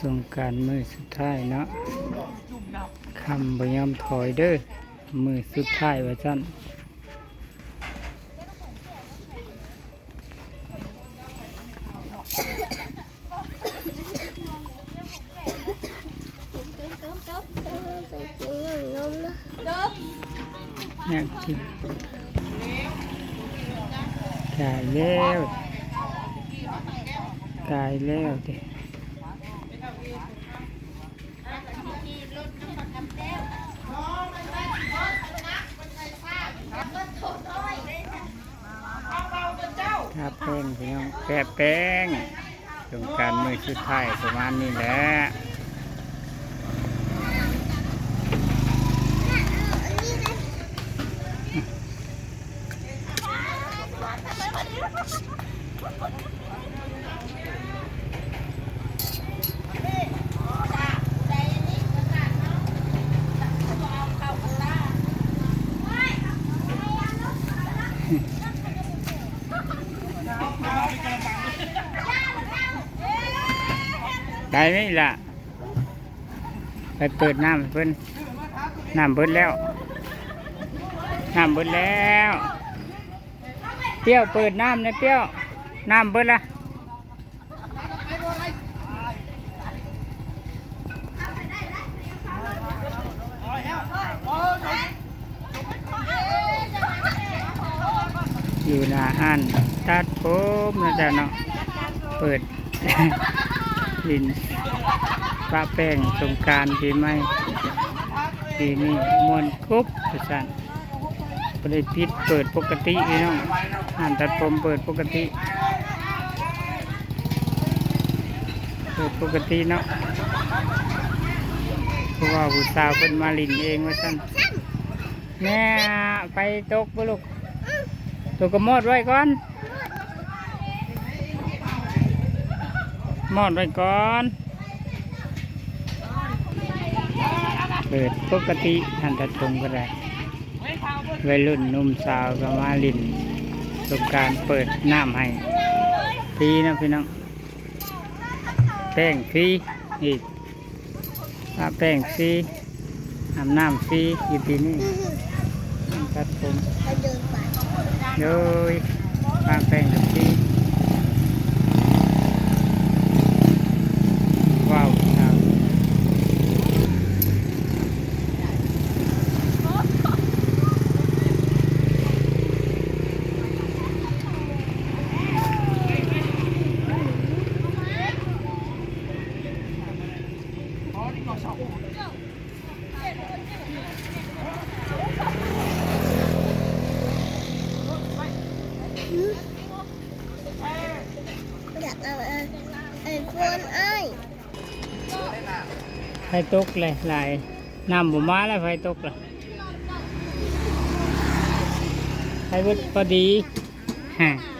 ສົງການມື້ສຸດທ້າຍເນາະ ຄຳບໍ່ຍອມຖອຍເດີ້ ມື້ສຸດທ້າຍວ່າຊັ້ນ. ຢາກກິນ ຕາຍແລ້ວ ຕາຍແລ້ວເດ້. ທາແປ້ງພີ່ນ້ອງ ແປະແປ້ງ ສົງການມື້ສຸດທ້າຍປະມານນີ້ແຫຼະ. ໄດ້ໄໝລະ? ໄປເປີດນ້ຳໃຫ້ເພິ່ນ. ນ້ຳເບິດແລ້ວ ນ້ຳເບິດແລ້ວ. ປຽວ ເປີດນ້ຳແດ່ປຽວ ນ້ຳເບິດລະ. ຢູ່ໜ້າຮ້ານຕັດຜົມເນາະເຈົ້າເນາະ ເປີດຫຼິ້ນປະແປ້ງສົງການປີໃໝ່ ປີນີ້ມ່ວນກຸບວ່າຊັ້ນ. ບໍ່ໄດ້ປິດ ເປີດປົກກະຕິພີ່ນ້ອງ ຮ້ານຕັດຜົມເປີດປົກກະຕິ ເປີດປົກກະຕິເນາະ ເພາະວ່າຜູ້ສາວເພິ່ນມາຫຼິ້ນເອງວ່າຊັ້ນ. ແມ່ ໄຟຕົກບໍ່ລູກ? ຕົກກໍມອດໄວ້ກ່ອນ ມອດໄວ້ກ່ອນ. ເປີດປົກກະຕິ ຮ້ານຕັດຜົມກໍໄດ້ ໄວລຸ້ນໜຸ່ມສາວກໍມາຫຼິ້ນສົງການ ເປີດນ້ຳໃຫ້ຟຣີເນາະພີ່ນ້ອງ ແປ້ງຟຣີອີກ ປະແປ້ງຟຣີ ອາບນ້ຳຟຣີຢູ່ທີ່ນີ້ ຮ້ານຕັດຜົມ ໂດຍ ປະແປ້ງກໍຟຣີ. ວ້າວ ງາມ. ຢາກເອົາໄອໂຟນອ້າຍ. ໄຟຕົກແຫຼະຫຼາຍ ນ້ຳບໍ່ມາແລ້ວ ໄຟຕົກລະ ໄຟເບິດພໍດີ ຮະ.